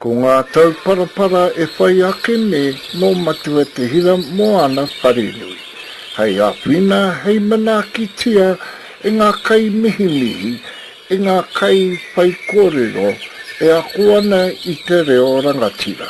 Ko ngā tauparapara e whai ake nei nō Matua Te Hira Moana wharenui, hei āwhina, hei manaakitia e ngā kaimihimihi, e ngā kaiwhaikōrero e ako ana i te reo rangatira.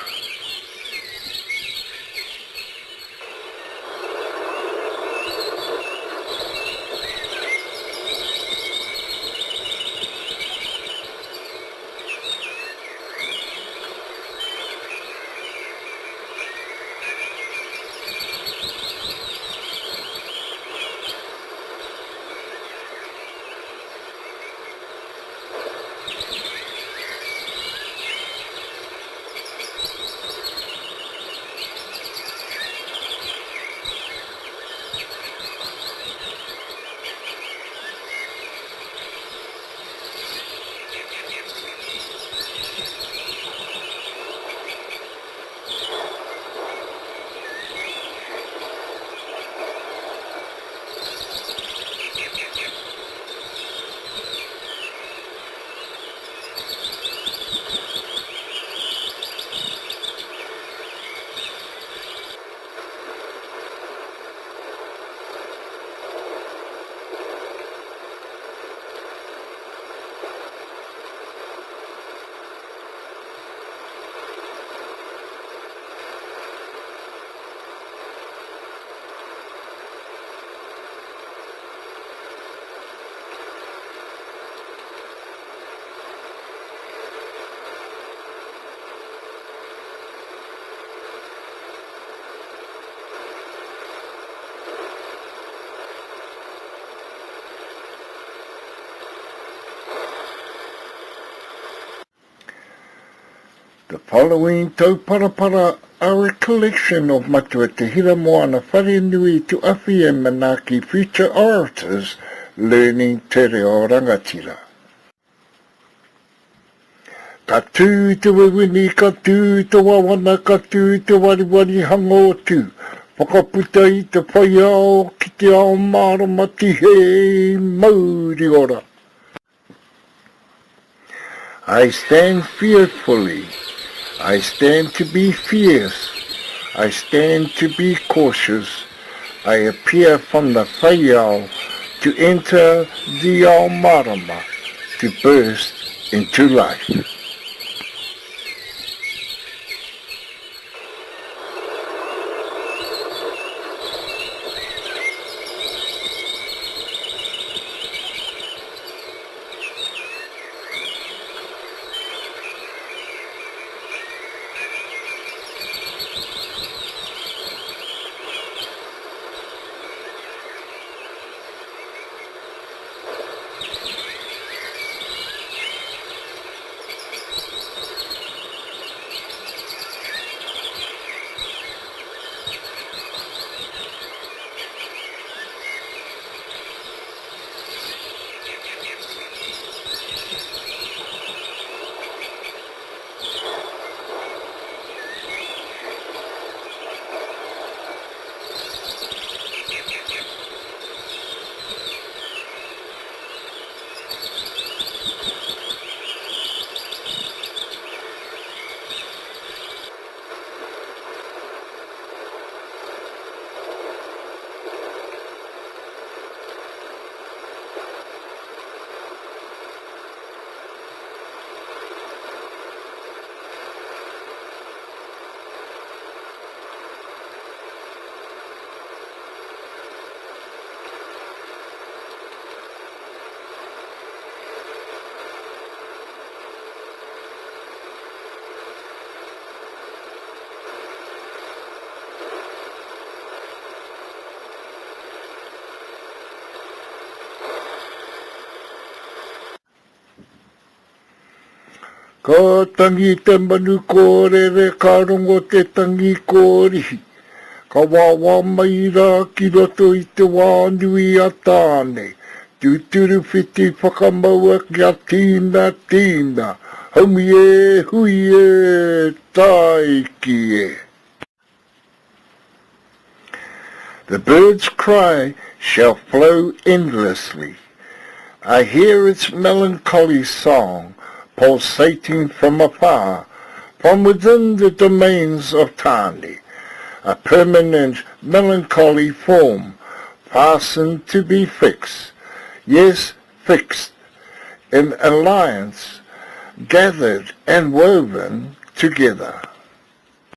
The following tauparapara are a collection of Matua Te Hira Moana Wharenui to awhi and manaaki future orators learning te reo rangatira. Ka tū te wewini, ka tū te wawana, ka tū te wariwari hanga o Tū. Whakaputa i te whai ao ki te ao mārama tihei mauri ora. I stand fearfully, I stand to be fierce, I stand to be cautious, I appear from the whai ao to enter the ao mārama, to burst into life. Ka tangi te manu kōrere, ka rongo te tangi kōrihi. Ka wāwā mai rā ki roto i te wā nui a Tāne. Tūturu whiti whakamaua kia tīna, tīna. Haumi e, hui e, tāiki e. The bird's cry shall flow endlessly. I hear its melancholy song pulsating from afar. From within the domains of Tāne, a permanent melancholy form fastened to be fixed, yes, fixed, in alliance, gathered and woven together.